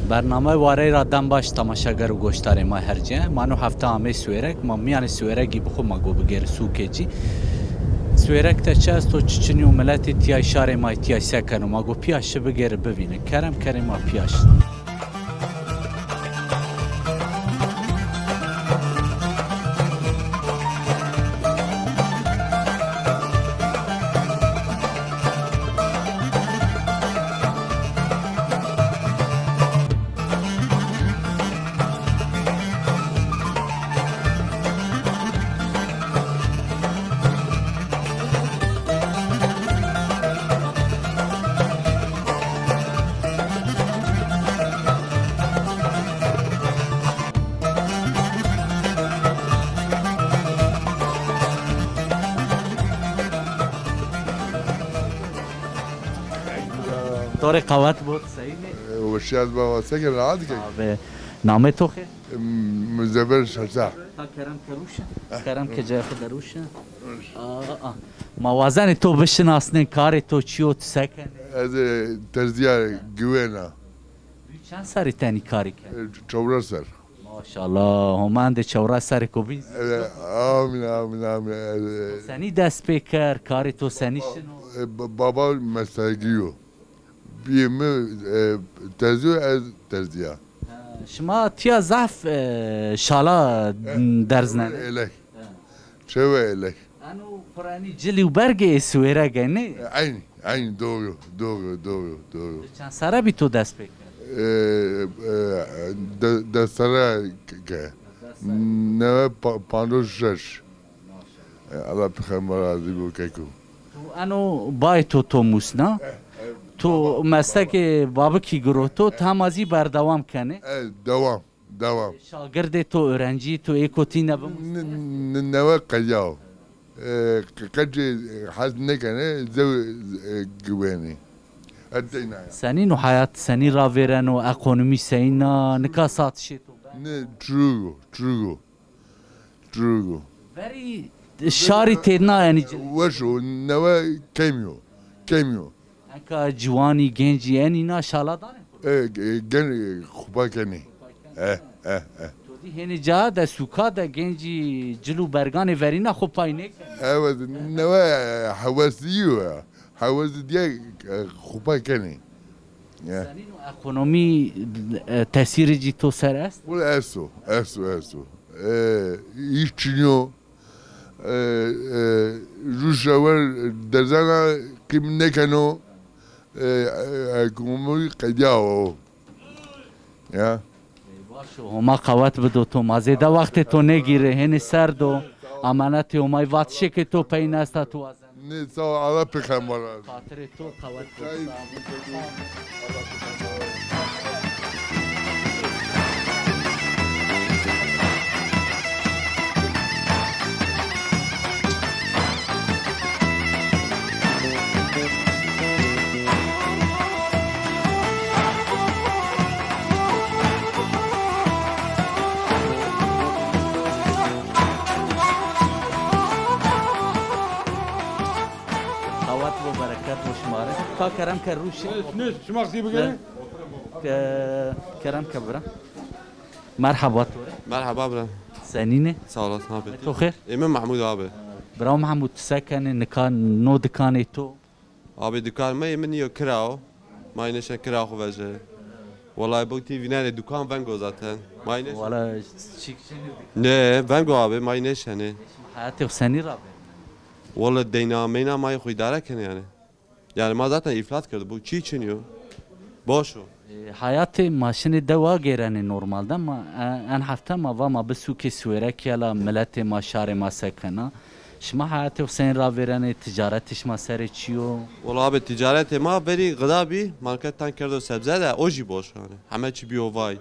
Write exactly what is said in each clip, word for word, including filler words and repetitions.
Bernameyê warey ra dem baş temaşeger û goşdarê ma her cê. Ma no hefte amey Siwêrek, ma mîyanê Siwêregî bi xwu ma go bigêrê sûkê cî. Siwêrek de çi esto, çi çinî yo, miletê tîyay, şarê ma yê tîyay se keno, ma go pîya şi bigêrê bivîne. Kerem kerê ma pîya şi. To rê qewet bo, seyînî? E, weşî ez bava, se ke, rahat ke? Abi, namê to xêr? Em, Muzeffer Şaşa. Ta kerem ke rûşe. Kerem ke cayê xo de rûşe. Aa, aa. Ma wazenê to bişinasnên, karê to çi yo, tu se kenê? Ez, e, terzîya giwên a. Tu çend serrî tenî karî kenî? E, çewres serr. Maşallah, Homa endê çewres serrêko bîn. E, amîn, amîn, amîn. E, e. Senî dest pê kerd, karê to senî şino? E, ba-, baba meslegî yo. Bîyê mi, e, terzî yo, ez terzîya. Ha, şima tîya zaf, e, şala derznenê. Elek. Çewe elek. Eno pir enî cil û bergê ê Siwêrege nê? Eynî, eynî, doğru, doğru, doğru, doğru. Çend serre bî to dest pê kerd? E, e, de-, des serre ke. Newe pa-, pancos şeş. E, Allah pêxember razî bo keko. Tu eno bayê to to musna. E, e, to baba, meslekê babikî giroto, ti hema zî berdewam kenê. E, dewam, dewam. Şagirdê to, öğrencî to ê kotîne bimusnenê? N-, n-, newe qedîyawo. E, qe-, qecê hes nêkenê, zew, e, giwenê. Erdeyna ya. Senîn o heyat, senî ravêreno, ekonomî seyîn a, nika satişê to? Ne, çirûg o, çirûg o. Çirûg o. Verî şarî têdna enî ci. Weş o, newe kemî yo. Kemî yo. Eka ciwanî, gencî enî na şala danê xo? E, e, gen, e, xupa kenê. E, e, e. To dî hênî ca de, sûka de gencî cil û berganê verîna xo pay nêkenê. Evet, newe, e, hewesî yo ya. Hewesî diye, e, xupa kenê. Ya. Senîn o ekonomî, e, tesîrê cî to ser est? Wele esto, esto, esto. E, îş çinî yo. E, e, rûşa wer derzena qîm nêkeno. E, e, ekonomî qedîyawo. Ya. Ey, baş o, Homa qewet bido to. Ma zêde wextê to nêgîrê, hênî serd o. Emanetê Homayî, vatişêkê to peyîn esta, tu wazenî? Nê, sağ ol, Allah pêxember razî. Xatirê to qewet bo. Sağ ol. Qewet bo, bereket bo şima rê. Ka kerem ke rûşê. Şima qisî bikerê. Ke-, kerem ke bira. Merheba to rê. Merheba bira. Senîn ê? Sağ olasın abi. To xêr? Ê mi Mahmud abi. Bira Mahmud, ti se kenê, nika no dikanê to? Abi, dikan mi, ê mi nîyo, kira o. Ma yê nêşen kira xo vejê. Wellahî bo ti vînenê, dukan veng o zaten. Ma yê nêşen. Wala çîk çinî. Ne, veng o abi, ma yê nêşenê. Heyatê xo senî ravêrnenê? Wala deyna meyna ma yê xo îdare kenê yanî. Yanî ma zaten îflas kerdî, bo çî çinî yo. Boş o. E, heyatê ma şinê dewa gêrenê normalde, ma, e, en hefte ma va ma bi sûkê Siwêrek ya la, miletê ma, şarê ma se kena. Şima heyatê xo senî ravêrenê, ticaretê şima serê çi yo? Wela abi, ticaretê ma verî xida bî, market tan kerdo sebze de, o jî boş yanî. Heme çî bîyo vay.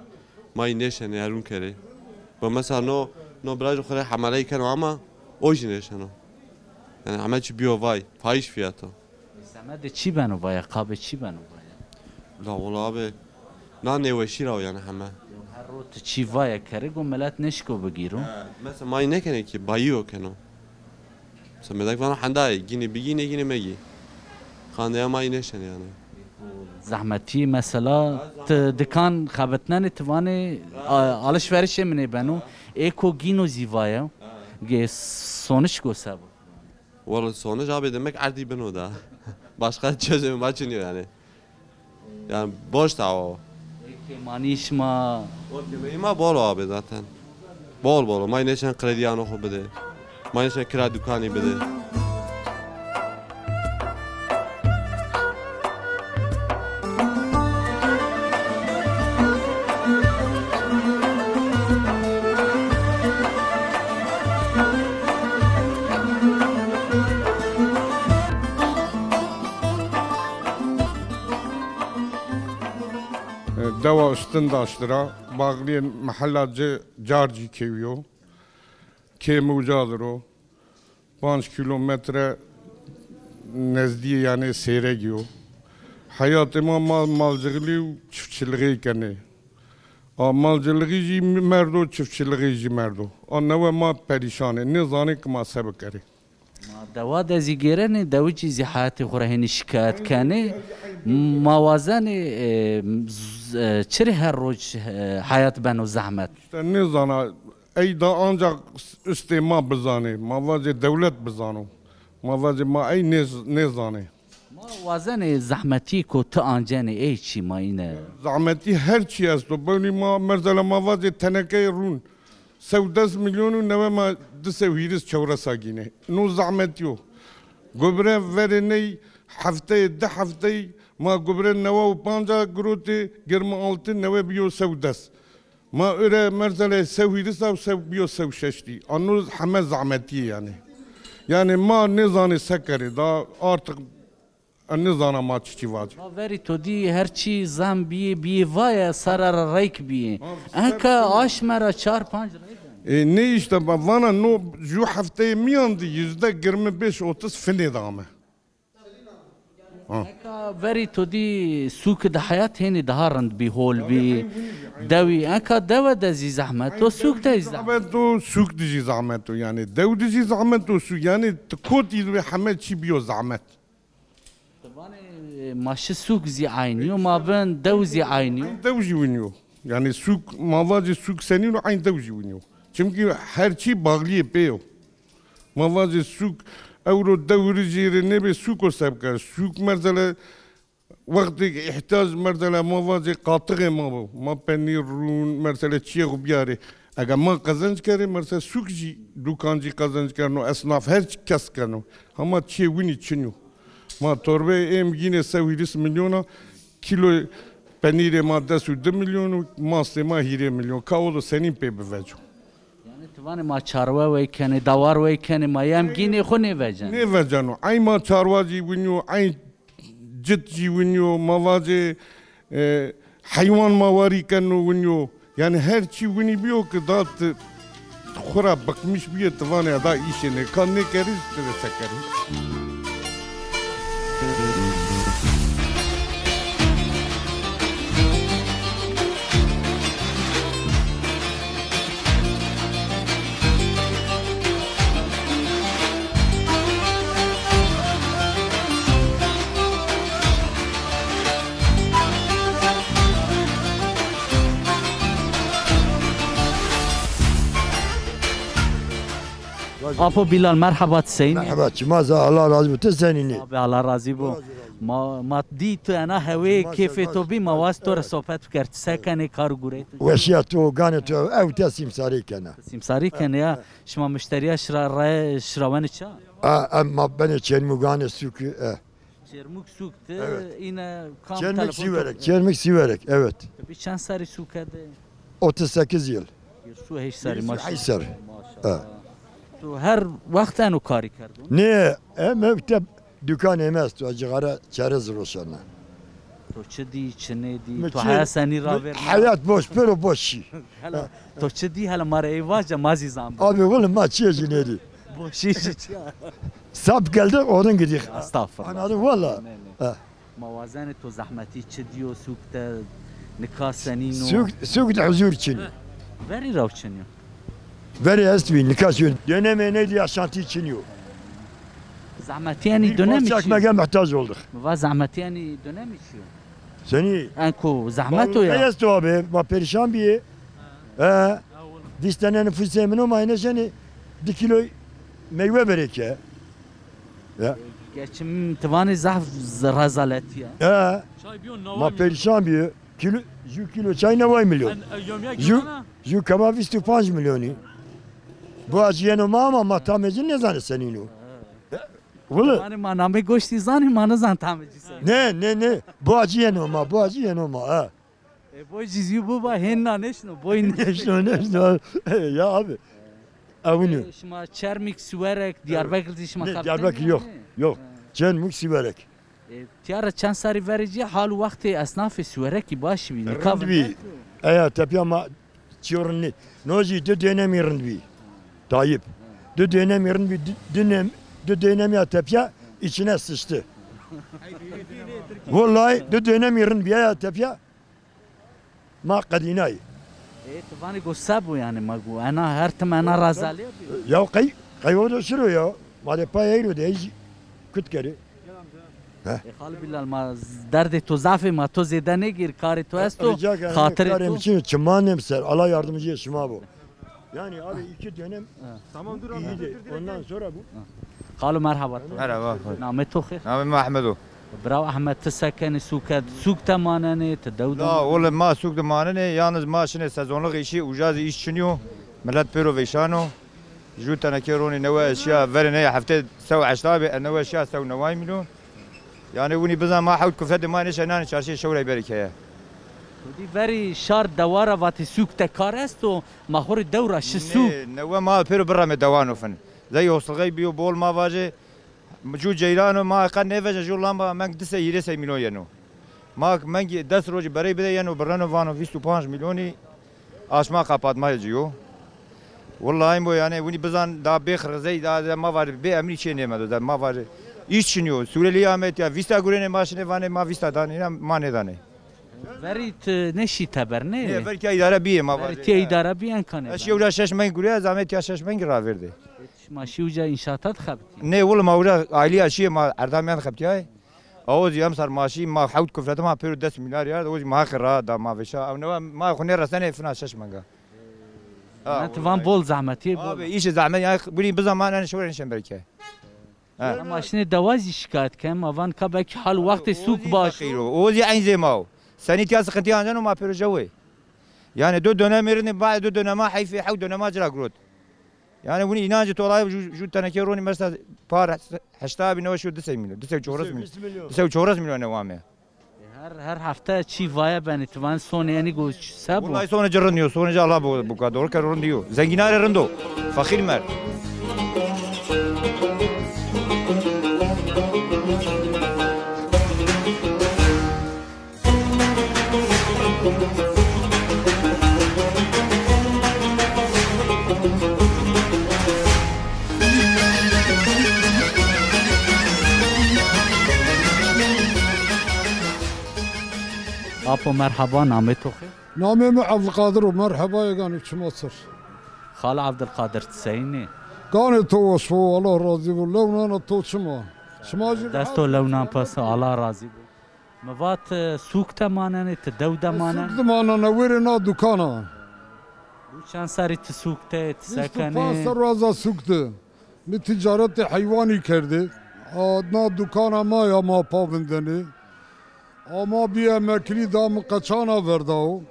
Ma yê nêşenê herûn kerê. Bo mesela no, no birajê xo rê hemeleyî keno ama o jî nêşeno. Yanî heme çî bîyo vay, fahiş fiyat o. Semedê çi beno vaye, qabê çi beno vaye? La wela abi, na nêweşî ra o yanî heme. Her ro ti çi vaye kerê go milet nêşiko bigîro. He, mesela ma yê nêkenê ki, bayî yo keno. Mesela medek vano hendayê, gînî bigî, nêgînî megî. Qandeya ma yê nêşenê yanî. Zehmetî mesela ti dikan xebitnenê, ti vanê, a, alişverişê min ê beno. Ê ko gîno zî vaye. Ge sonuç go se bo? Wala sonuç abi demek erdî bino da. Başka çözüm ma çinîyo yani. Yani boş da o. Ê kêmanî şima? O kêmanî ma bol o abi zaten. Bol bol o. Ma nêşen krediyan xo bide. Ma nêşen kira dukanî bide. Dewa Üstündaş ra, bağliyê mehella ci Carcî kewî yo. Kêm uca dir o. Panc kîlometre nezdîyê, yanî, Sêregî yo. Heyatê ma mal, malcixilî û çiftçilixî kenê. A malcixilî jî merdo, çiftçilixî jî merdo. A newe ma perîşan ê, nêzanê ki ma se bikerê. Ma dewa de zî gêrenê, dewicî zî heyatê xo ra hênî şikayet kenê. Ma wazenê, e, z-, e, çirê her roj, e, heyat beno zehmet? Îşte nêzana, ey da ancak üstê ma bizanê. Ma vacê dewlet bizano. Ma vacê ma ey nêz-, nêzanê. Ma wazenê zehmetî ko ti ancenê, ey çî ma îne? Zehmetî her çî esto. Bewnî ma, mesela ma vacê tenekeyê rûn. Sew des milyon û newe ma di sew hîris çewresa gînê. No zehmetî yo. Gubre verê ney hefteyê, di hefteyî ma gubre newa û panca girotê, girmi altı, newe bîyo sew des. Ma ure merzelê sew hîris a û sew bîyo sew şeştî. A no heme zehmetî yê yanî. Yanî ma nêzanê se kerê. Da artık Ez nêzana ma çiçî vacî. Ma verî to dî her çî zam bîyê, bîyê vaye, sera ra reyk bîyê. Ha, enka aşme ra çar panc rey ben. E, nê îşte, ma vana no ju hefteyê mîyan de yüzde yirmi beş otuz finê de ame. Ha. Enka verî to dî sûki de heyat hênî daha rind bî, hol bî. Dewî, enka dewe de zî zehmet o, sûk de zî zehmet. Zehmet o, sûk de jî zehmet o. Yanî dew de jî zehmet o, sûk. Yanî ti kotî de heme çî bîyo zehmet. Ti vanê, ma şi sûk zî eynî yo, ma bin dew zî eynî yo. Eyn dew jî winî yo. Yanî sûk, ma vacê sûk senîn o, eyn dew jî winî yo. Çimkî her çî bağlîyê pê yo. Ma vacê sûk, ewro dewrî jê rê nêbê sûko se biker. Sûk merzele wextêk îhtîyac merzele ma vacê qatixê ma bo. Ma penîr, rûn, merzele çiyê xo biyarê. Ege ma qezenc kerê, merse sûk jî, dukancî qezenc kerno, esnaf her kes keno. Hema çiyê winî çin yo. Ma torbeyê êm gînê sew hîris milyona, kîlo penîrê ma des û di milyon û mastê ma hîrê milyon. Ka o do senîn pê biveco? Yanî ti vanê ma çarwe wey kenê, dawar wey kenê, ma yem gînê xo nêvecen. Nêveceno. Ey ma çarwa jî winî yo, ey cit jî winî yo, ma vacê, e, heywan ma warî keno winî yo. Yanî her çî winî bîyo ki da ti, ti xwu ra bikmiş bîyê, ti vanê eda îşê nê ka nêkerî, ti rê se kerî. Apo Bilal, merheba, ti senîn î? Merheba, çima za, Allah razî bo. Ti senîn î? Abi, Allah razî bo. Ma, ma dî tu ena hewê kêfê to bî, ma wast to re sohbet biker. Ti se kenê, kar û gureyê to? Weşîya to, ganê to, ew te sîmsarî kena. Sîmsarî kenê ya. Şima mişterîya şira-, re-, şirawenê ça? A, em ma benê Çermûganê sûkî, e. Çermûg sûk de, evet, îne kam? Çermûg Sîwerek, Çermûg Sîwerek, evet. Ti bî çend serrî sûke de? Otuz sekiz yıl. Yirmi sekiz serrî, maşallah. Yirmi sekiz serrî. Maşallah. Ha. Tu her wext eno karî kerdo? Nê, em ev te dukanê me esto, cixara çerez roşena. To çi dî, çi nêdî? To heya senî ravêrna? Heyat boş, pêro boş şî. Hela, to çi dî, hela ma rê ey vace, ma zî zan bî. Abi, wele ma çiyê jî nêdî. Boşî jî çi ya? Sap geldi, odun gidiyor. Estağfurullah. Anladın, valla. Ne, ne. Ha. Ma wazenê to zehmetî çi dîyo, sûk de nika senîn o? Sûk, sûk de huzur çin. Verî ra çin yo? Verî est bî, nika çin. Dönemê neydi, yaşantı çin yo. Zehmetî yanî dönemî çi yo? Çekmege muhtaç olduk. Mi va zehmetî yanî dönemî çi yo? Senî? Enko zehmet o ya. Esto abi, ma perîşan bîyê. E, vîst tene nifusê min o, ma hêne şenê di kîlo meywe berê ke. Ya. Geçim ti vanê zaf z-, rezaletî ya. E, ma perîşan bîyê. Kîlo, ju kîlo çay neway milyon. Ju, ju keba vîst û panc milyonî. Bu acî yeno ma ama ma tamê ci nêzanê senîn o. Wile. Vanê ma namê goştî zanî, ma nizan tamê ci senîn. Ne, ne, ne. Bu acî yeno ma, bu acî yeno ma, ha. E, boy cî zî biba hên na nêşno, boy nêşno. Nêşno, nêşno. Ya abi. Ewinî. E, şima Çermîk, Siwerek, Diyarbekir zî şima xebitî? Diyarbekir yok. Yok. Çermîk, Siwerek. E, tîya ra çend serrî verê cî hal û wextê esnafê Siwerekî baş bî. Nika rind bî. Eya tepîya ma çîyo rind nî. No jî di dönemî rind bî. Tayyip. Di dönemî rind bî, di, di nem-, di dönemî ya tepîya içine sıçtı. Vallahi di dönemî rind bî ya tepîya. Ma qedînayî. E, ti vanê go se bo yanî ma go. Ena her tim ena razalîye bî. Ya qey, qey o do şiro ya. Ma de pay eyro de ey kut kerê. E, Xal Bilal ma z-, derdê to zaf ê, ma to zêde nêgêr, karê to esto, xatirê to. Karê mi çin, çimanê mi ser. Allah yardımcı şima bo. Yani abi iki dönem iyi de. Ondan sonra bu. Xalo merheba to. Merhaba. Namê to xêr? Namê mi Ehmed o. Biraw Ehmed, ti se kenê, sûk de, sûk de manenê, ti dew de manenê? La oğlum, ma sûk de manenê, yalnız ma şinê sezonluk işî, uca zî iş çinî yo. Millet pêro veyşan o. Ju tenekê ronî newe şîya, verê ney hefte sew heşta bî, e newe şîya sew neway milyon. Yani winî bizan ma hewt kufetê ma nêşenanê çarşîyê şewrey berê keye. To dî verî şar dewa ra vatê sûk de kar esto, ma xo rê dew ra şi sûk. Nê, newe ma pêro biramê dewan o fin. Zey osilxey bîyo bol ma vajê, ju ceyran o ma qe nêveje ju lamba meng di sey hîrê sey mîlyon yeno. Ma meng des rojî berey bide yeno birreno vano vîst û panc mîlyonî aşma kapatmayê ci yo. Wellahî bo yani winî bizan da bê xirizey da, da ma var bê emrî çê nêmedo da ma var îş çinî yo. Surelî ya me tîya vîsta gurênê ma şinê vanê ma vîsta danê, îna ma nêdanê. Verî ti nêşî teber nê? Nê, verî tîya îdare bîyê ma. Verî tîya îdare bîyen kanê. Ez şî uca şeş meng gurê, ez amê tîya şeş meng ravêrdê. Şima şî uca înşaata de xebitî? Nê, wilo ma uca aîlîya şîyê ma erdamîyan de xebitîyayê. Awo zî emsar ma şî ma hewt kufrete ma pêro des milyar yard, o zî ma heqê ra da ma veşa. Ew newe ma xo nêresenê fina şeş menga. Ha, ti van bol zehmetî, bol. Abi, îşê zehmet, yani, bunî bizaman, yani, şewre nişen belki. Ha. Ma şinê dewa zî şikayet ken, ma van ka belkî hal wextê sûk baş. O zî eyn zê ma o. Senî tîya sıkıntı anceno ma pêro jewê. Yani, du dönem rindî, ba du dönema heyfê, hew dönema cira girot. Yani, bunî inancê to olayê ju, ju tenekê ronî mesela par heşta bî, newe şîyo di sey milyon, di sey çewres milyon. Di sey çewres milyon newe ame. Her, her hefte çî vaye benî, ti van sonê enî go se bo? Wellahî sonê ci rind yo, sonê ci Allah bu, bu kadar, doğru ke rind yo. Zengînarê rind o, feqîr merd. Apo merheba, namê to xêr? Namê mi Evdilqadir o, merheba, yeganê çima ser. Xal Evdilqadir, ti seyîn ê? Ganê to weş bo, Allah razî bo, lewnana to çima? Şima jî rehet. Desto lewnan pes, Allah razî bo. Mi vat, e, sûk de manenê, ti dew de manenê? Sûk de manena, wêrê na dukana. Bu çend serrî ti sûk de, ti se kenê? Vîst û panc serr o ez a sûk de. Mi tîcaretê heywanî kerdê. A, na dukana ma ya ma pa vindenê. A ma bî emeklî da mi qeçana verdao.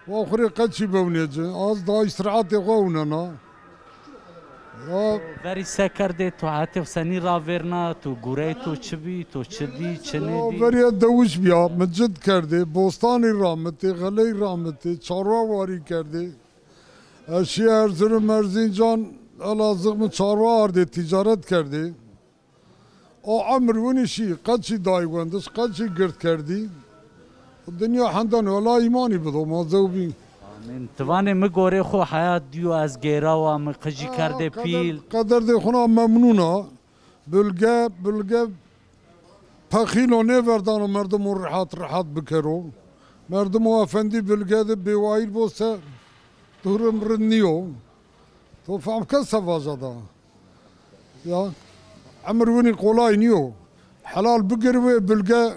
Wa xwu rê qeçî bewnê ci. Az da îstîrehetê xwu ewnena. Ya. Verî se kerdê, to hetê senî ravêrna, to gurey to çi bî, to çi dî, çi nêdî? Ya, verî ez dewiş bîya, mi cid kerdê, bostanî ramitê, xeley ramitê, çarwa warî kerdê. Ez şîya Erzurum, Erzincan, Elazığ, mi çarwa ardê, tîcaret kerdê. O emir winî şî, qeçî day wendiş, qeçî gird kerdî. Dinya henden wela îmanî bido, ma zewbî. Amîn. Ti vanê mi gorê xo heyat dîyo, ez gêrawa, mi qijî kerdê pîl. Qeder, qederdê xo na memnûn a. Bilge, bilge pexîno nêverdano merdimo rehat rehat bikero. Merdimo efendî bilge de bêwayîr bo se durum rind nîyo. To fehm ke se vaja da. Ya, emir winî qolay nîyo. Helal bigir wê bilge,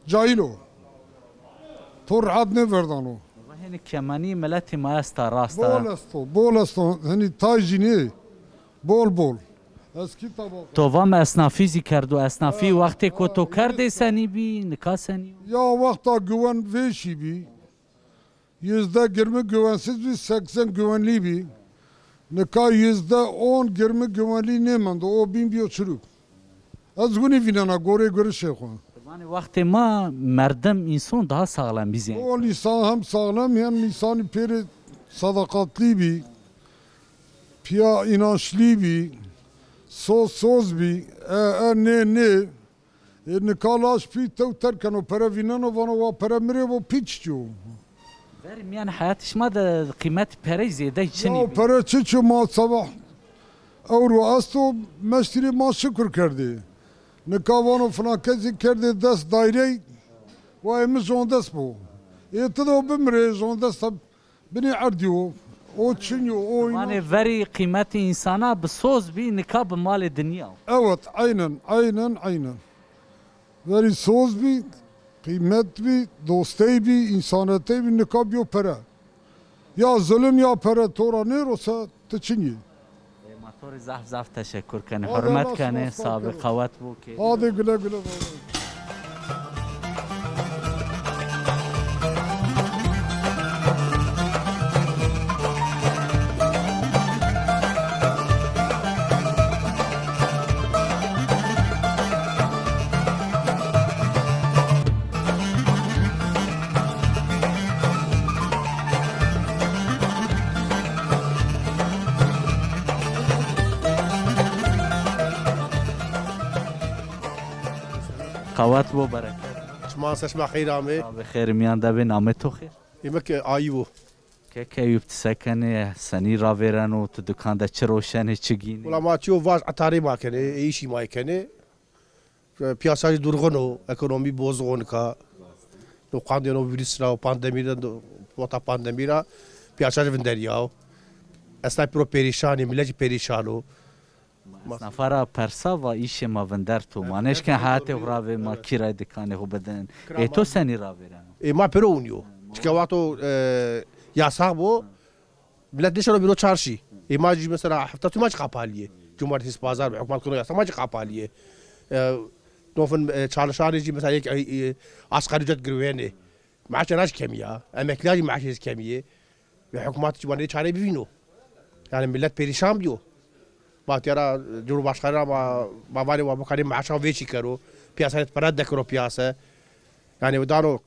Cahil o. To rehet nêverdano. Hêni kemanî miletî ma esta, rast a. Bol esto, bol esto. Hinî tay jî nê. Bol bol. Eskî tabaka. To va mi esnafî zî kerdo. Esnafî wextê ko to kerdê senî bî, nika senî yo? Ya wexta güwen vêşî bî. Yüzde yirmi güvensiz bî, seksen güvenlî bî. Nika yüzde on yirmi güvenlî nêmendo. O bîn bîyo çirûk. Ez winî vînena gorê girişê xwu. Vanê wextê ma merdim, însan daha sağlam bî zî. Ol însan hem sağlam hem însanî pêrê sadaqatlî bî, pîya înançlî bî, soz soz bî, e, e, nê, nê. E, nika laj pî tew terk keno, pere vîneno, vano wa pere mi rê bo, pî çiçî yo? Verê mîyan heyatê şima de qîmetê perey zêdey çinî bî? Ya pere çiçî yo, ma sabah ewro esto, meştîrê ma şikir kerdê. Nika vano filan kesî kerdê des dayrey, wa ê mi jondes bo. Ê ti de bimirê, jondes de binê erdî yo. O çin yo, o înan. Vanê verî qîmetê însana bi soz bî, nika bi malê dinya. Evet, aynen, aynen, aynen. Verî soz bî, qîmet bî, dostey bî, însanetey bî, nika bîyo pere. Ya zilim ya pere to ra nêro se, ti çin yî. E, ma to rê zaf zaf teşekur kenê. Hurmet kenê, sabê qewet bo kê. Hadi güle güle. Qewet bo, bereket. Şima ser, şima xeyr amê. Abi xêr mîyan de bê, namê to xêr? Ê mi ke Ayîb o. Kek Eyûb, ti se kenê, senî ravêreno, ti dukan de çi roşenê, çi gînê? Wela ma çi yo vaj etarê ma kenê, ê îşî ma kenê. Piyasa jî durgun o, ekonomî bozuk o nika. No qandê no vîrus ra, pandemî ra, wexta pandemî ra piyasa jî vinderîya o. Esnaf piro perîşan ê, milet jî perîşan o. Ma esnafa ra persa, va îşê ma vinderto. Ma nêşken heyatê xo ra vê, ma kîrayê dikanê xo bidin. Ê to senî ravêreno? Ê ma piro winî yo. Çike wexto, e, yasax bo, milet nêşeno bîro çarşî. Ê ma jî mesela hefta tu ma jî qapalî yê. Cumartesi, pazar, hukmat kuno yasax, ma jî qapalî yê. E, no fin, e, çalışanê jî mesela yek, e, e, asgari ücret girwenê. Maaşê ra jî kemî ya. Emeklîya jî maaşê jî kemî yê. Ve hukmat jî wanê çare bivîno. Yanî milet perîşan bîyo. Ma tîya ra, Cumhurbaşkanı ra ma, ma vanê wa bikanê maaşan vêşî kero. Piyasayê pere dekero piyase. Yanî dano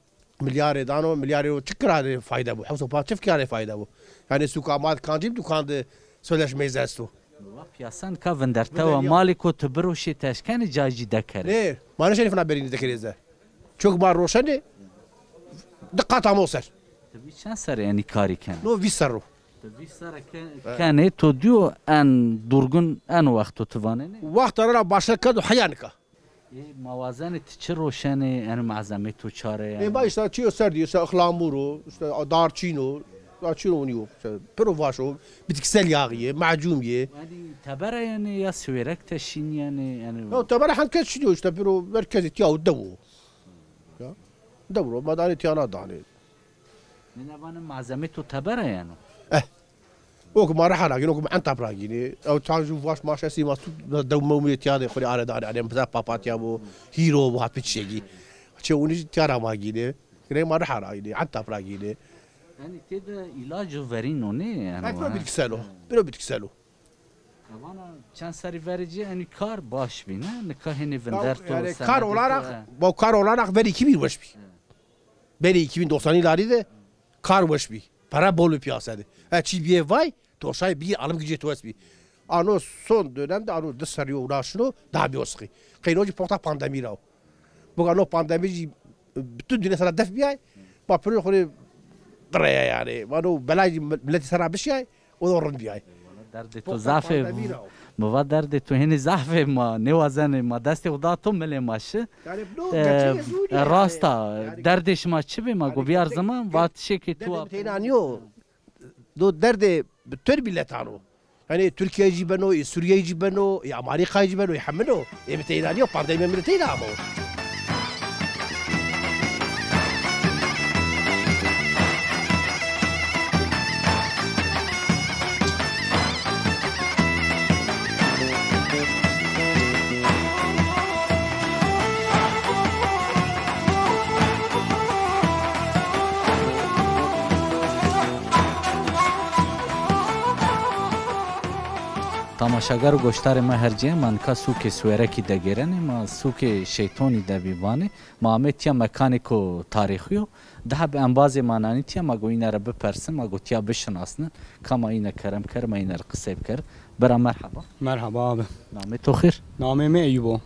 milyarê, dano milyarê, o çi kira rê fayde bo? Hewso pa çi fikira rê fayde bo? Yanî sûka ma de kancîm dukan de sözleşmeyî esto? Wa piyasan ka vindertewa, malî ko tu biroşê ti eşkenê cayî jî dekerê? Nê, ma nêşenê fina berînî dekerê ze. Çok ma roşenê, di qat amo ser. Ti bî çend serre enî karî kenê? No vîst serr o. Ti vîst serre ke-, kenê, to dîyo en durgun, en wexto ti vanenê? Wexta ra başka kerd û heya nika. Ê, ma wazenê ti çi roşenê, eno malzemê to çare? Ê, ma îşte çîyo ser dî, îşte ixlamur o, îşte darçîn o, darçîn o nîyo, îşte piro vaş o, bitkisel yağı yê, macûn yê. Yanî tebera yenê ya siwêrek de şînîyenê, yanî? Ya tebera hend kes şînîyo, îşte piro ver kesî tîya û dew o. Ya. Dew ro, ma danê tîya na danê. Nêna vanê malzemê to tebera yeno? Eh. O ki ma reha ra gînê, o ki ma Entap ra gînê. Ew tan jû vaş maş estî ma tu dew mewmê tîya de xo rê are danê. Yanî mesela papatya bo, hîro bo, hat piçekî. Çe unî jî tîya ra ma gînê. Gînê ma reha ra gînê, Entap ra gînê. Yanî tê de îlac û verîn o nê? Yanî piro bitkisel o. Piro bitkisel o. Vana çend serî verî ci enî kar baş bî, ne? Nika hênî vinderto, yanî kar olarak, bo kar olarak verî iki bin weş bî. Verî iki bin doksan îlarî de kar weş bî. Para bol bî piyasa de. E, çî bîyê vay, to şayê bîyê alım gücê to wes bî. Ano son dönem de ano di serrî yo uğraşino, daha bîyo siqî. Qeyno jî poxta pandemî ra o. Boka no pandemî jî bütün dünya sera def bîyay. Ma piro xo rê qireye yanî. Ma no belay jî miletî sera bişiyay. O da rind bîyay. Derdê to zaf ê. Mi va derdê to hênî zaf ê, ma nêwazenê, ma destê xo da to, milê ma şi. Yanî no, e, gerçek ez ûnî yanî. Rast a. Yanî derdê şima çi bî, ma go bîyar ziman, vat şêkê to. Derdê mi teyna nîyo. Do derdê bütün miletan o. Yanî Türkiye jî beno, ê Sûrîye jî beno, ê Amerîka jî beno, ê hemin o. Ê mi teyna nîyo, pandemî mi teyna amo. Tamaşagar û goşdarê ma her cîye, ma nika sûkê Siwerekî de gêrenê, ma sûkê Şeytonî de bî vanê. Ma amê tiya mekanêko tarîxî yo. Di heb embazê ma nanî tiya, ma go îne re bipersin, ma go tiya bişinasnin. Ka ma îne kerem ker, ma îne re qisey biker. Bira merheba. Merheba abi. Namê to xêr? Namê mi Eyûb o.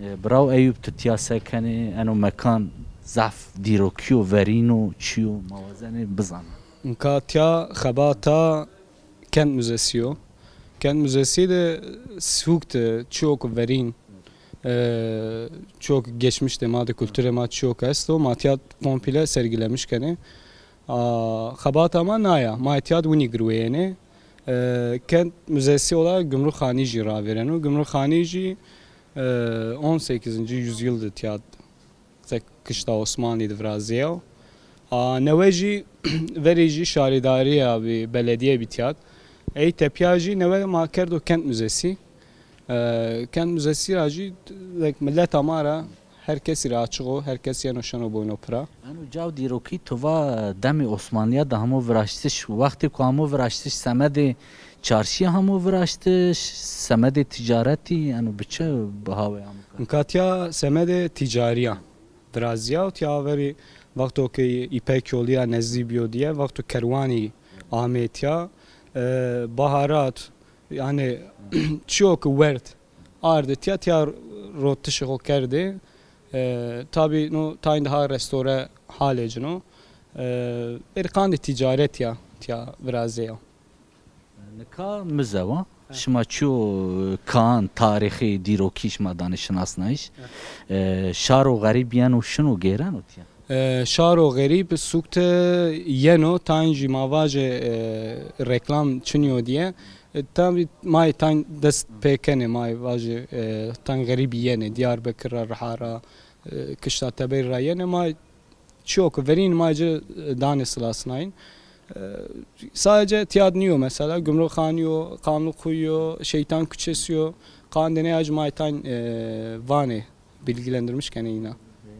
E, biraw Eyûb, tu tiya se kenê? Eno mekan zaf dîrokî yo, verîn o, çi yo? Ma wazenê bizanê. Nika tiya xebata Kent Müzesi yo. Kent Müzesi de sûk de çiyo ku verîn, e, çiyo ku geçmiş de ma de, kulturê ma çiyo ku esto, ma tiya komple sergilemiş kenê. A, xebata ma na ya. Ma tiya de winî girwêyenê. E, Kent Müzesi olarak Gümrükhanî jî ravêreno. Gümrükhanî jî, e, on sekizinci yüzyıl de tiya de Zek kişta Osmanlî de virazîyaw. A, newe jî verê jî şarîdarîya bî, belediye bî tiyad. Ey tepîya jî newe ma kerdo kent müzesî. E, kent müzesî ra jî zek mileta ma ra her kesî ra açiq o, her kes yeno şeno boyno pira. Eno caw dîrokî, tu va demê Osmanlîya de hamo viraştiş, wextê ku hamo viraştiş semedê çarşî hamo viraştiş, semedê tîcaretî, eno bi çi bihawê hamo kar? Nika tiya semedê tîcarîya virazîya û tiya verî wexto ke Îpek Yolî ya nezdî bîyo dîye, wexto kerwanî amê tiya, e, baharat, yanî çiyo ke werd ardê tiya, tiya rotişê xo kerdê. E, tabî no tayn de ha restore halê cino. E, verî qandê tîcaret ya tiya virazê ya. Nika mize wa. Şima çiyo kaan, tarîxî, dîrokî şima danê şinasnayîş. E, şaro xerîb yeno şino gêreno tiya? E, şaro xerîb sûk de yeno, tayn jî ma vajê, e, reklam çinîyo dîye. E, tabî ma yê tayn dest pê kenê, ma yê vajê, e, tayn xerîbî yenê, Diyarbekir ra, Riha ra, e, kişta teberî ra yenê, ma çiyo ke verîn ma ci danê silasnayîn. E, sadece tiyad nîyo mesela, Gümrükhanî yo, Kanlıkuyu yo, Şeytan Küçesi yo, qandê nê ya jî ma tayn, e, vanê, bilgilendirmiş kenê îna. E,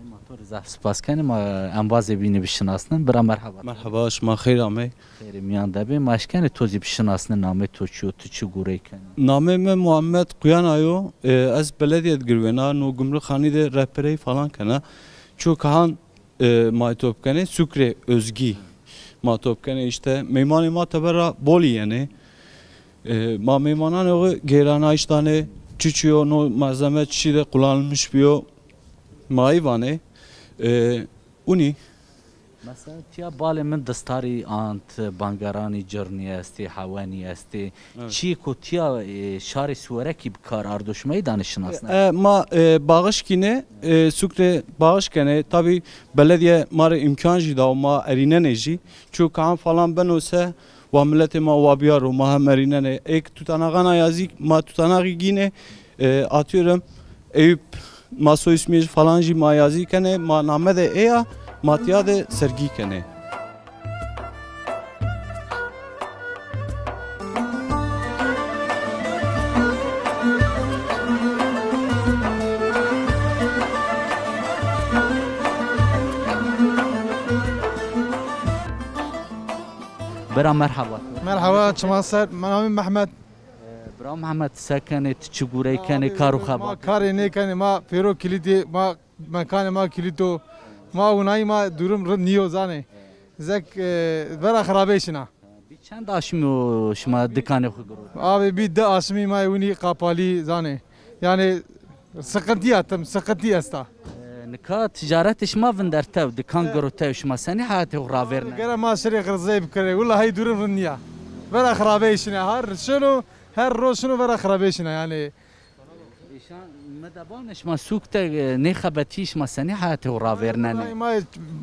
ma to rê zaf spas kenê, ma embazê bînî bişinasnin. Bira merheba. Merheba, şima xeyr amey. Xeyrê mîyan de bê. Ma eşkenê to zî bişinasnê, namê to çi yo, tu çi gurey kenê? Namê mi Muhammed Kuyana yo. E, ez belediye de girwêna, no Gümrükhanî de rehberey falan kena. Ço kahan e, ma top kenê, sûk rê özgî ma top kenê. Îşte meymanê ma teber ra bolî yenê. E, ma meymananê xo gêranayîş danê, çiçî yo, no malzeme çiçî de kullanılmış bîyo, ma ey vanê. E, unî. Mesela tiya balê min distarî ant, bangeranî cirnî estê, hewenî estê. Evet. Çîyêko tiya, e, şarê Siwerekî bi kar ardo, şima ey danê şinasnayîş? E, ma, e, bağış kîne, e, sûk rê bağış kenê. Tabî belediye ma rê îmkan jî dawo, ma erînenê jî. Ço kaan falan beno se, wa miletê ma wa bîyaro, ma hem erînenê. Êk tutanaxana yazî, ma tutanaxî gînê, e, atıyorum, Eyüp, ma soy ismî falan jî ma yazî kenê, ma name de ê ya, ma tiya de sergî kenê. Bira merhaba. Merhaba, çima ser, namê mi Mehmet. Bira Mehmet, se kenê, ti çi gurey kenê, kar û xebat? Ma karê nêkenê, ma pêro kilîtê, ma mekanê ma kilît o. Ma winayî ma durum rind nîyo zanê. Zek, e, vera xirabey şina. Bî çend aşmî yo şima dikanê xwu girot? Abi bî di aşmî ma winî qapalî zanê. Yanî sıkıntı ya tim, sıkıntı esta. E, nika ticaretê şima vindertew, dikan girotew, şima senî heyatê xwu ravêrnenê? Gere ma şirê xirzey bikerê. Willa hey durum rind nîya. Vera xirabey şina. Her şino, her roz şino vera xirabey şina yanî. Îşan mi de banê şima sûk de, e, nêxebetî, şima senî heyatê xwu ravêrnenê? Ma, ma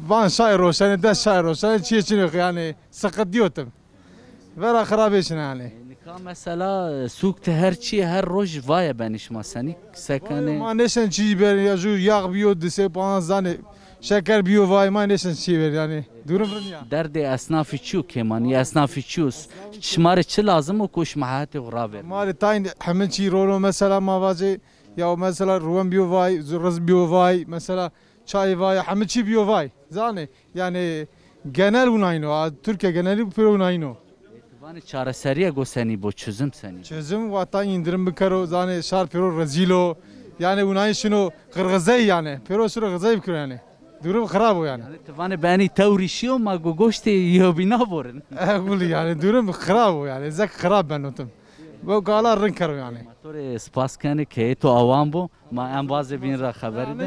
van şay roşenê, des şay roşenê, çiyê çinê yanî sıkıntı yo tim. Vera xirabê şina yanî. E, nika mesela, e, sûk de her çî, her roj vaye benî, şima senî se kenê? Ma nêşen çî berî ya, ju yax bîyo, disê panz zanê. Şeker bîyo vay, ma nêşen çî ver yanî. Durum rind ya. Derdê esnafî çi yo kêmanî, esnafî çi yo? Şima rê çi lazim o ku şima heyatê xwu ravêrnê? Ma rê tayn hemin çî rono mesela ma vacê ya mesela ruwen bîyo vay, riz bîyo vay, mesela çay vay, hemî çî bîyo vay. Zanê yanî genel winayno, a, Türkiye genelî pêro winayno. Vanê çareserîye go senî bo, çözüm senî? Çözüm wata indirim bikero, zanê şar pêro rezîl o. Yanî winayî şino qirxizey yanî. Pêro şino qirxizey bikero yanî. Durum xirab o yanî. Yanî ti vanê benî tewrî şîyo ma go goştê yewbîna borin. E, gulî yanî durum xirab o yanî. Zek xirab beno tim. Bo gala rind kero yanî. Ma to rê spas kenê keyê to awan bo. Ma embazê bîn ra xeberî de.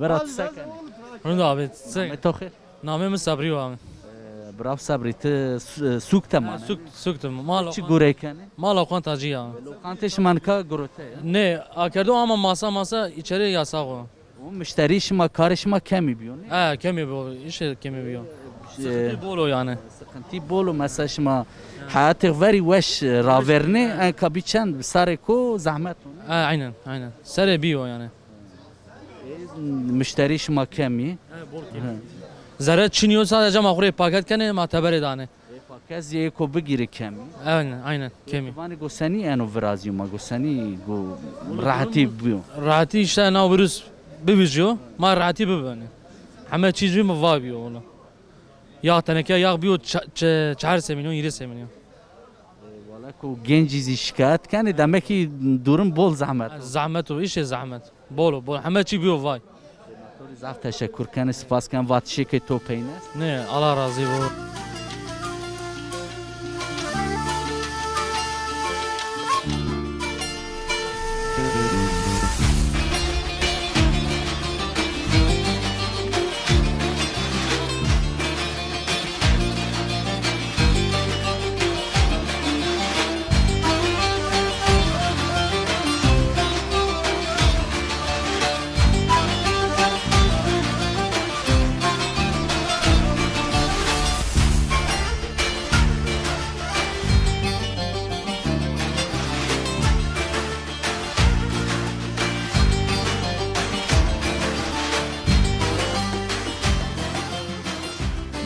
Bira ti se kenê? Rind abi, se- Namê to xêr? Namê mi Sebrî yo abi. E, birav Sebrî, ti su- e, sûk de manê? Sûk, sûk de. Mal Çi gurey kenê? Mal Okan Tacî ya. Lokantê şima nika gurote ya? Nê, akerdo ama masa masa içeri yasak o. O muşterî şima, karê şima kemî bîyo, nê? He, kemî bîyo, îşte kemî bîyo. Sıkıntı bol o yani. Sıkıntı bol o, mesela şima heyatê verî weş, e, ravernê, enka bî çend sarê ko zehmet o, nê? He, aynen, aynen. Serê bîyo yani. Muşterî şima kemî. He, bol kemî. Zere çin yo, sadece ma xo rê paket kenê, ma teberê danê. E, paket zî ê ko bigîrê kemî. Aynen, aynen, kemî. Vanê go senî eno virazîyo ma, go senî go rehetî bîyo. Rehetî îşte na virus bivijîyo, ma rehetî bibenê. Heme çîz bî mi va bîyo wala. Yax teneke yax bîyo ça- ça- çar se milyon, hîrê se milyon. E, wala ku gencî zî şikayet kenê, demek ki durum bol zehmet o. Zehmet o, îşê zehmet. Bol o, bol. Heme çî bîyo vay. Zaf teşekkür kenê, spas ken, vatişêkê to peynî est. Nê, Allah razî bo.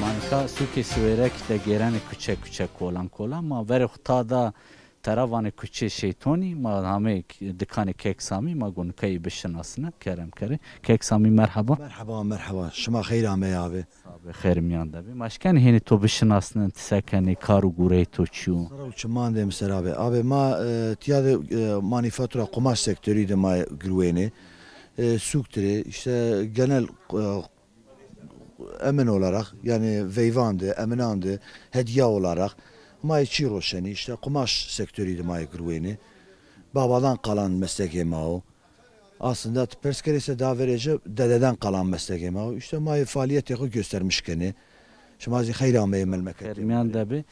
Ma nika sûkê Siwêrek de gêrenê kuçe kuçe, kolan kolan. Ma verê xwu ta da tera, vanê kuçê şeytonî, ma hamê k- dikanê Kek Samî, ma go nika yê bişinasnî, kerem kerê. Kek Samî, merheba. Merheba, merheba. Şima xeyr amey abi. Abi, xêr miyan de bî. Ma şkenî hênî to bişinasnin, ti se kenî, kar û gureyê to çi yo? Sera û çiman de mi ser abi. Abi ma, e, tiya de, e, manifatura qumaş sektorî de ma girwênê. E, sûk tirê, işte genel, e, emin olarak, yani veyvan de, eminan de, hediya olarak ma yê çî roşenî, işte qumaş sektorî de ma yê girwênê. Babadan kalan meslekê ma o. Aslında ti pers kerê se daha verê ci dededen kalan meslekê ma o. İşte ma yê faaliyetê xo göstermiş kenê. Şima zî xeyr ameyê memleketê. Xêr miyan de bî.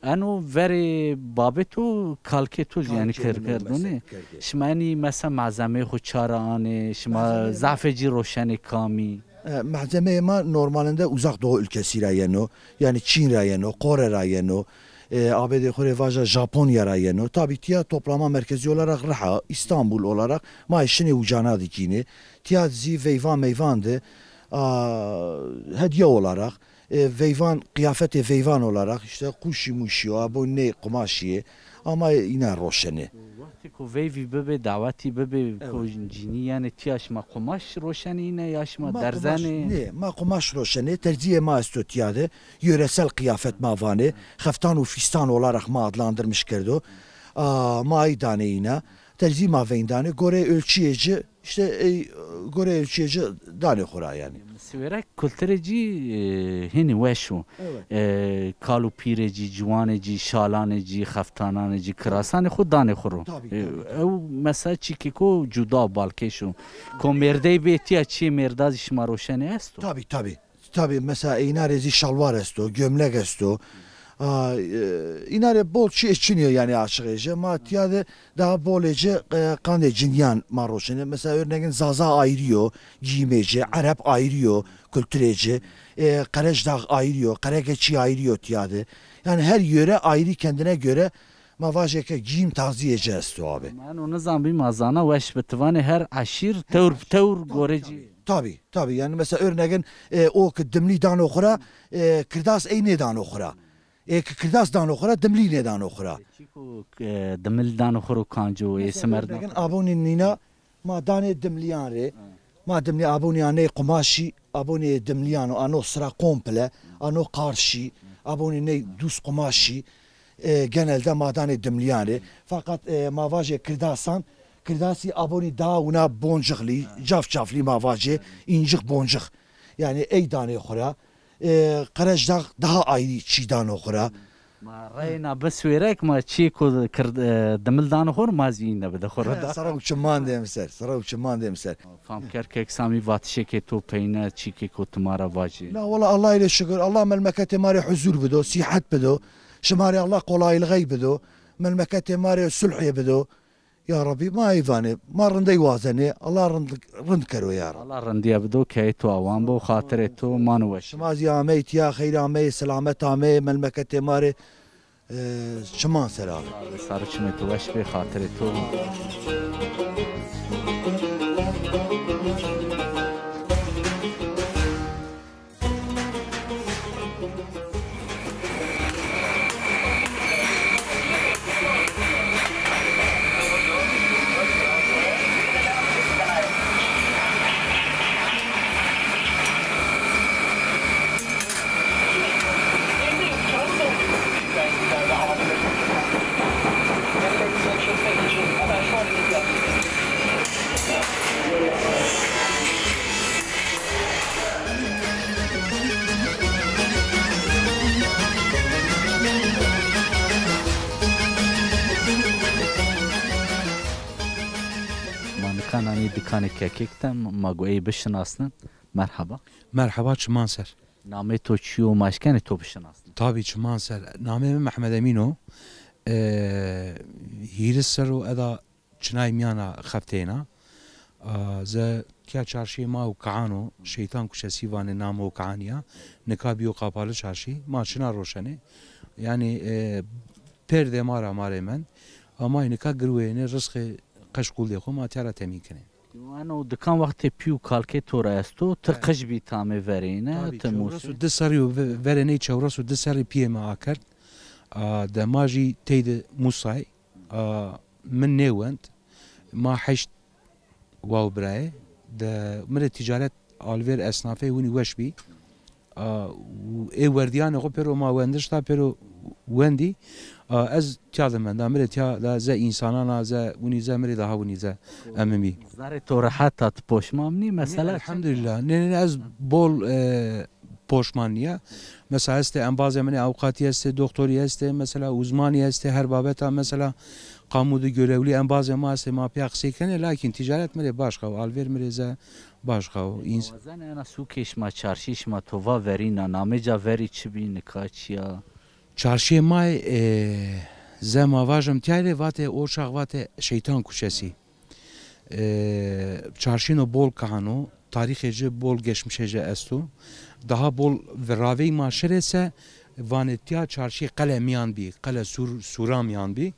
Eno verê babê to, kalkê to zî, yanî kerkerdonê. Şima enî mesela malzemeyê xo ça ra anê, şima zafê ci roşenê kamî? E, malzemeyê ma normalinde Uzak Doğu ülkesi ra yeno. Yani Çin ra yeno, Kore ra yeno. E, abedê xo rê vaja Japonya ra yeno. Tabi tiya toplama merkezi olarak Riha, İstanbul olarak ma şinê ucana dikînê. Tiya zî veyvan meyvan de, a, hediye olarak, e, veyvan, kıyafetê veyvan olarak, işte quşî muşî yo, abo ney qumaşî yê, ama îna roşenê. Wextê ku veyvî bibê, dawetî bibê, ku cinî yenê, tiya şima qumaş roşenê îne ya şima derzenê? Nê, ma qumaş roşenê, terzîyê ma esto tiya de, yöresel kıyafet ma vanê, xeftan û fîstan olarak ma adlandırmış kerdo. A, ma ay danê îna, terzî ma veyn danê, goreyê ölçüyê ci, İşte ey, goreyê ölçüyê ci danê xo ra yanî. Siwêrek kulturê cî, e, hênî weş o. Evet. E, kal û pîrê cî, ciwanê cî, şalanê cî, xeftananê cî, kirasanê xo danê xo ro. Tabii, e, tabii, tabii. Ew mesela çîkêko cuda balkêş o. Ko mêrdey bê, tiya çiyê mêrda zî şima roşenê esto? Tabii, tabii. Tabii, mesela îna rê zî şalwar esto, gömlek esto. A, e, îna rê bol çî çin yo yanî aşiqê ci. Ma tiya de daha bolê ci, e, qandê cinîyan ma roşenê. Mesela örneğin Zaza ayrı yo, giyimê ci, Ereb ayrı yo, kulturê ci. E, Qerecdağ ayrı yo, Qerekeçî ayrı yo tiya de. Yani her yöre ayrı kendine göre ma vajê ke giyim tarziyê ci esto abi. Ma eno nizanbî, ma zana weş bi, ti vanê her eşîr tewr bi tewr gorê cî. Tabii, tabii. Yani mesela örneğin, e, o ki dimlî dano xo ra, e, kirdas ey nêdano xo ra. Ê ki kirdas dano xo ra, dimlî nêdano xo ra. Çîko, e, dimil dano xo ro kanco, ê simer dano. Mesela örneğin abonî nîna ma danê dimlîyan rê. Ha. Ma dimlî abonî aney qumaşî, abonî dimlîyan o, ano sira komple, ano qarşî. Abonî ney duz qumaşî, e, genelde ma danê dimlîyan rê. Feqet, e, ma vajê kirdasan, kirdasî abonî daha wina boncixlî, cafcaflî ma vajê, încix boncix. Yanî ey danê xwu ra. E, Qerecdax daha ayrî çî dano xwu ra. Ma reyna biswêrek ma çîyêko kird-, e, dimil dano xwu ra, ma zî îne bide xwu ra da. Sera û çiman dê mi ser, sera û çiman dê mi ser. Fam ker kek Samî, vatişêkê to peyne, çîkêko ti ma ra vajê. Na wela, Allahî rê şukir. Allah melmeketê ma rê huzur bido, sîhet bido. Şima rê Allah qolaylixey bido. Melmeketê ma rê sulhê bido. Ya Rabbî, ma ey vanê, ma rindey wazenê. Allah rind, rind kero ya Rabbî. Allah rindîye bido, keyê to awan bo, xatirê to mano weş. Şima zî amey tîya, xeyr ameyê, selamet ameyê, melmeketê ma rê. E, çiman ser a. Sar û çimê to weş bê, xatirê to. Ma nika nanî dikanê kekêk de, ma go ey bişinasnin. Merheba. Merheba, çiman ser. Namê to çi yo, ma eşkenê to bişinasnin? Tabî, çiman ser. Namê mi Mehmed Emîn o. E, hîris serr o eda çinay mîyana xefteyna. A, ze tîya çarşîyê ma û Kaan o, Şeytan Kuşesi vanê namo Kaanî ya. Nika bîyo Kapalı Çarşî. Ma çina roşenê. Yanî, e, pêrdê ma ra ma rê mend. Ama nika girweyêne, rizqê qeş quldê xwu ma tîya ra temîn kenê. Eno dikan wextê pî û kalkê to ra esto, ti qij bî tamê verêne, ti musê. Çewres û di serrî yo ve-, verêney, çewres û di serrî pîyê mi akerd. A, de ma jî tey de musay. A, min nêwend. Ma heşt wa û birayê. De mi rê tîcaret, alvêr, esnafê winî weş bî. A, û ê werdîyanê xo pêro ma wendişta, pêro wendî. A, ez tîya de menda, mi rê tîya de ze însanan a, ze winî ze, mi rê daha winî ze emimî. Zerrê to rehet a, ti poşman nî, mesela? Elhamdulîllah. Nê, nê, nê, ez bol, e, poşman nîya. Mesela estê embazê min ê, avukatî estê, doktorî estê, mesela uzmanî estê, her babeta mesela kamu de görevlî embazê ma estê, ma pîya qisey kenê, lakîn tîcaret mi rê başka o, alvêr mi rê ze başka o. Ins- Wazenê ena sûkê şima, çarşî şima to va verîna, namê ca verî çi bî, nika çi ya? Çarşîyê ma, e, ze ma vajim tîya rê vatê, o çax vatê Şeytan Kuşesi. E, çarşîno bol kihan o, tarîxê ci bol, geçmişê ci esto. Daha bol viravey ma şirê se, vanê tîya çarşî qele mîyan bî, qele sûr, sûra mîyan bî.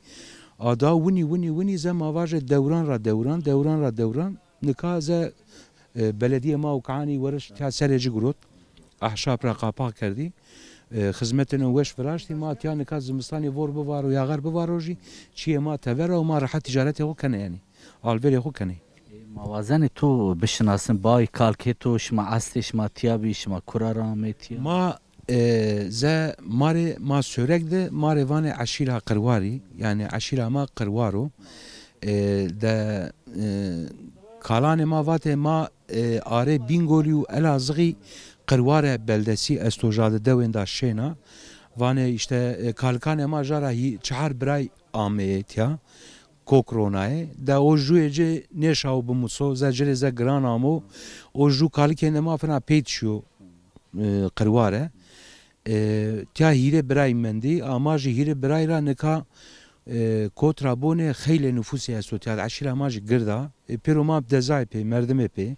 A da winî, winî, winî ze ma vajê dewran ra dewran, dewran ra dewran. Nika ze, e, beledîyê ma û Kaanî weriş tîya serê ci girot. Ahşap ra qapax kerdî. E, xizmetêno weş viraştî. Ma tîya nika zimistanê vor bivaro, yaxar bivaro jî çîyê ma tever a û ma rehet tîcaretê xo kenê yanî. Alvêrê xo kenê. E, ma wazenê to bişinasin, bay kalkê to, şima eslê şima tîya bî, şima kura ra amê tîya? Ma, e, ze ma rê, ma Sörek de ma rê vanê eşîra Qirwarî, yanî eşîra ma Qirwar o. E, de, e, kalanê ma vatê ma, e, arê Bîngolî û Elazığî Qirware beldesî esto, jade dewên da şêna. Vanê îşte, e, kalikanê ma jara hî-, çehar biray ameyê tîya. Kok ronayê. De o jûyê ci nêşawo bimuso, ze ci rê ze giran amo. O jû kalikênê ma fina peyt şîyo, e, Qirware. E, tîya hîrê biray mendî, ama jî hîrê biray ra nika, e, kot ra bonê xeylê nufusê esto tîya de, eşîra ma jî gird a. E, pêro ma dezayê pê, merdimê pê.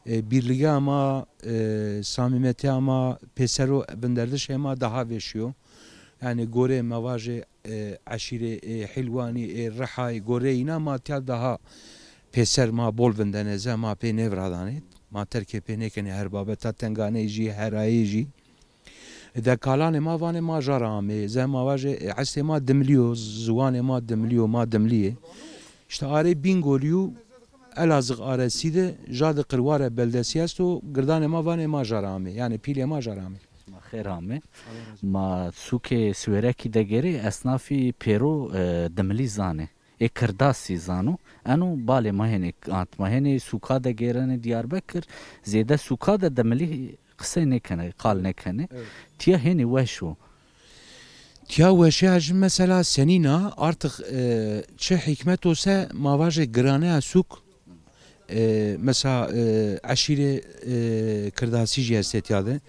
E, bîrlîga ma, e, samîmetîya ma, pêsero vinderdişê ma daha vêşîyo. Yanî goreyê ma vajê, e, eşîrê, e, Hîlwanî, e, Rihay, goreyê îna ma tîya daha pêser ma bol vindenê, ze ma pê nêviradanê. Ma terkê pê nêkenê, her babeta tenganeyî jî, herayê jî. De kalanê ma vanê ma jara amê. Ze ma vajê, e, estê ma dimilî yo, ziwanê ma dimilî yo, ma dimilî yê. Îşte arê Bîngolî û Elazığ aresî de jade Qirware beldesî esto, girdanê ma vanê ma jara amê. Yanî pîlê ma jara amê. Ma Xêr ame. Ma sûkê Siwêrekî de gêrê, esnafî pêro, e, dimilî zanê. Ê kirdasî zano. Eno balê ma hênê ant ma hênê sûka de gêrenê Diyarbekir. Zêde sûka de dimilî qisey nêkenê, qal nêkenê. Evet. Tiya hênê weş o. Tiya weşe jî mesela senîna artık, e, çi hikmet ose ma vajê giraneya sûk, e, mesela, e, eşîrê, e, kirdasî jî estê tiya de.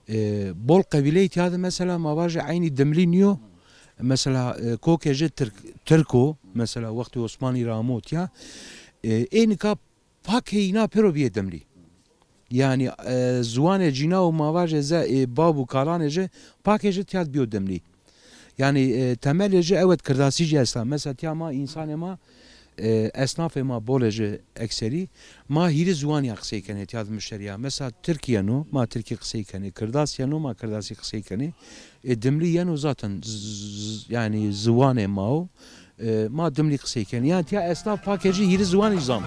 E, bol qebîleyî tiya de mesela ma vajê eynî dimilî nîyo. Mesela, e, kokê jî Tirk, Tirk o. Mesela wextê Osmanî ra amo tiya. E, ê nika pakê îna pêro bîyê dimlî. Yanî, e, ziwanê cîna û ma vajê ze ê bab û kalanê jî pakê jî tîya de bîyo dimlî. Yanî, e, temelê jî ewet kirdasî jî esta. Mesela tîya ma însanê ma, e, esnafê ma bolê jî ekserî, ma hîrê ziwan ya qisey kenê tîya de muşterî ya. Mesela tirk yeno, ma tirkî qisey kenê, kirdas yeno, ma kirdasî qisey kenê. E, dimlî yeno zaten z-, z-, yanî ziwanê ma o. E, ma dimlî qisey kenê. Yanî tîya esnaf pakê jî hîrê ziwanî zan.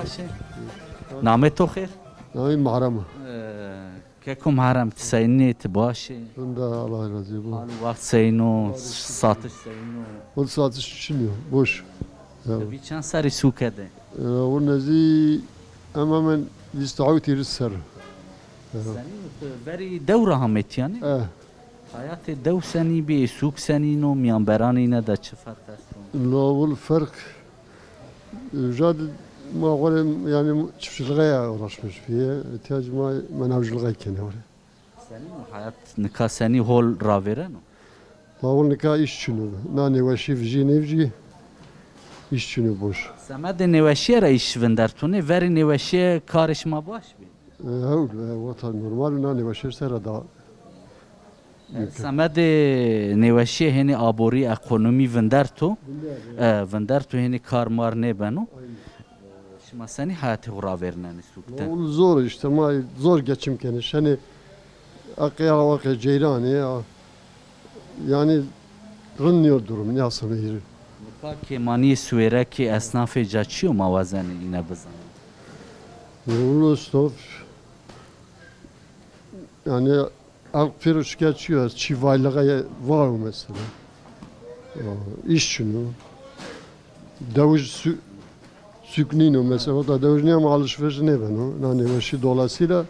Baş e. Namê to xêr? Namê Muharrem. Ee, Keko Muharrem, ti seyîn ê, ti baş ê? Rind a, Allah razî bo. Hal û wext seyîn o, satış seyîn o? Hol satış çin o, boş. Ya. Ti bî çend serrî sûke de? Ya, o nezî hemen hemen vîst û hewt hîris serr. Ya. Senî, ti verî dew ra hamê tîyanî? Eh. Hayatê dew senî bî, sûk senîn o, mîyanberanê îne de çi ferq esto? Lawul ferq, e, ja de ma xo rê, yanî çiftçilixê ya uğraşmış bîye. Îhtiyacê ma menavcilixê kenê xo rê. Senîn o hayat nika, senî hol ravêreno? Lawul nika îş çin o. Na nêweşî vijî nêvijî, îş çin o boş. Semedê nêweşîye ra îş vindertonê, verî nêweşîye karê şima baş bî? E, hewl, e, wata normal na nêweşîye ser ra da. E, semedê nêweşîye hênî aborî, ekonomî vinderto. Vinderto, e, vinderto, hênî kar mar nêbeno. Aynen. E, şima senî hayatê xo ravêrnenê sûk de? Oğul zor işte, ma zor geçim kenê. Şenê eqê awa, eqê ceyranê ya. Yanî rind nîyo durum, nîyasenê hîrê. Nika kêmanîyê Siwêrekî, esnafê ca çi yo, ma wazenê îne bizanê? Oğul esnaf, yanî Elq pêro şikayetçî yo, ez çî vaylixe vay o mesela. Ya, îş çin o. Dewij sü-, sûk nîno mesela. Wexta dewij nîya ma alışveriş nêbeno. Na nêweşî dolayısıyla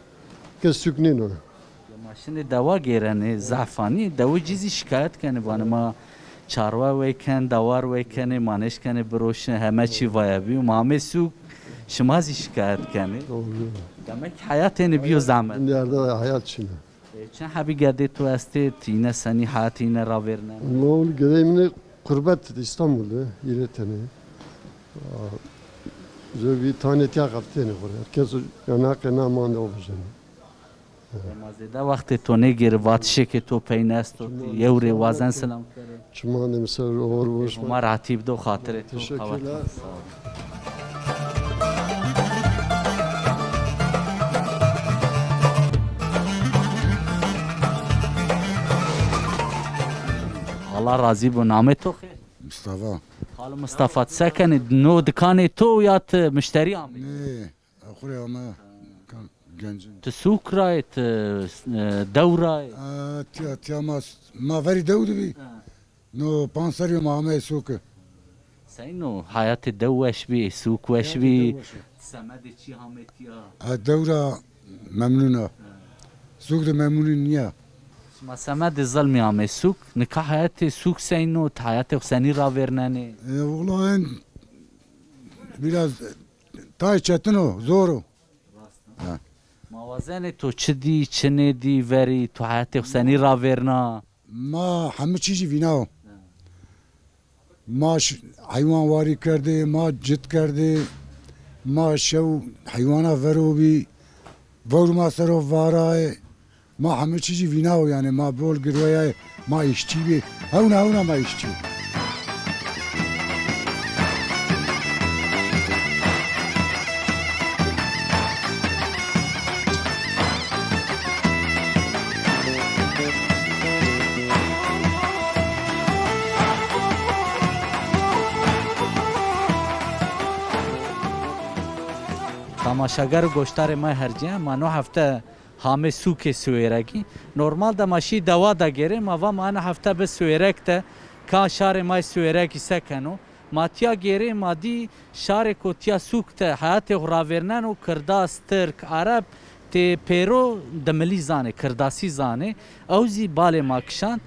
kes sûk nîno. Ya ma şinê dewa gêrenê, zehf anî, dewijî zî şikayet kenê, vanê ma çarwe weyken, dewar weykenê, ma nêşkenê biroşin, heme çî vaye bîyo. Ma amê sûk, şima zî şikayet kenê. Doğru. Demek ki hayat ênê bîyo zehmet. Dinyarda hayat çin o. E, çend hebî gedê to estê, ti îne senî, heyatê îne ravêrnenê? Ma oğul gedeyê min ê, qurbet de, Îstanbul de, hîrê tenê. A, zobî tanê tîya qefitênê xo rê. Her kes yanaqê na mande o bijenê. E, ma zêde wextê to nêgêrî, vatişêkê to peyn esto, ti yew rê wazen selam kerê. Çiman de mi ser oxir boş. Homa rehetî bido, xatirê to qewet. Teşekkürler. Sağ ol. Allah razî bo. Namê to xêr? Mustafa. Xalo Mustafa, ti se kenê? No dikanê to ya ti muşterî amê? Nê. Xo rê ame kan gencin. Ti sûk ra yê, ti, e, dew ra yê? E, tiya, tiya ma, ma verî dew de bî. Ha. No panc serrî yo ma ameyê sûke. Seyno, heyatê dew weş bî, sûk weş bî. Heyatê dew weş bî. Semedê çî hamê tiya? Ha, dew ra memnun a. Ha. Sûk de memnun nîya. Şima semedê zilmî amê sûk. Nika heyatê sûk seyno, ti heyatê xo senî ravêrnenê? E, wela en biraz, e, Tayê çetin o, zor o. Ha. Ma wazenê to çi dî, çi nêdî, verî to heyatê xo senî ravêrna? Ma hemî çî jî vîna o. Ma ş-, heywan warî kerdê, ma cit kerdê, ma şew heywana vero bî, vewr ma ser o varayê, ma hemî çî jî vîna o yanî, ma bol girweyayê, ma îşçî bî, hewna hewna ma îşçî. Tamaşager û goşdarê ma hercîyan, ma no hefte hamê sûkê Siwêregî. Normal de ma şî dewa de gêrê, ma va ma ena hefte bi Siwêreg de, ka şarê ma yê Siwêregî se keno. Ma tîya gêrê, ma dî şarêko tîya sûk de heyatê xo ravêrneno, kirdas, tirk, ereb, tê pêro dimilî zanê, kirdasî zanê. Ew zî balê ma kişand.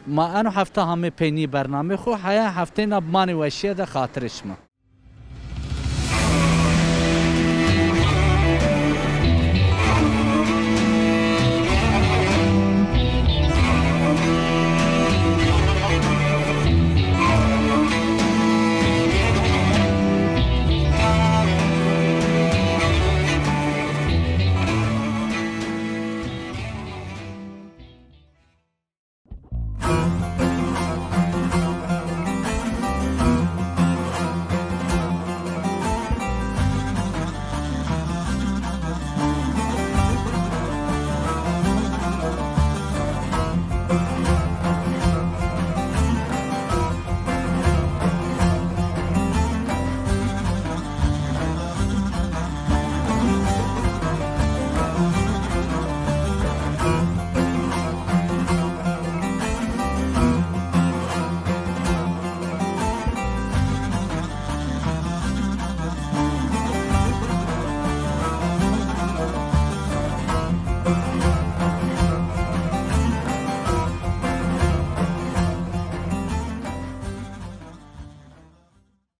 Ma eno hefte hamê peynî bernamê xo, heya hefteyna bimanê weşîye de xatirê şima.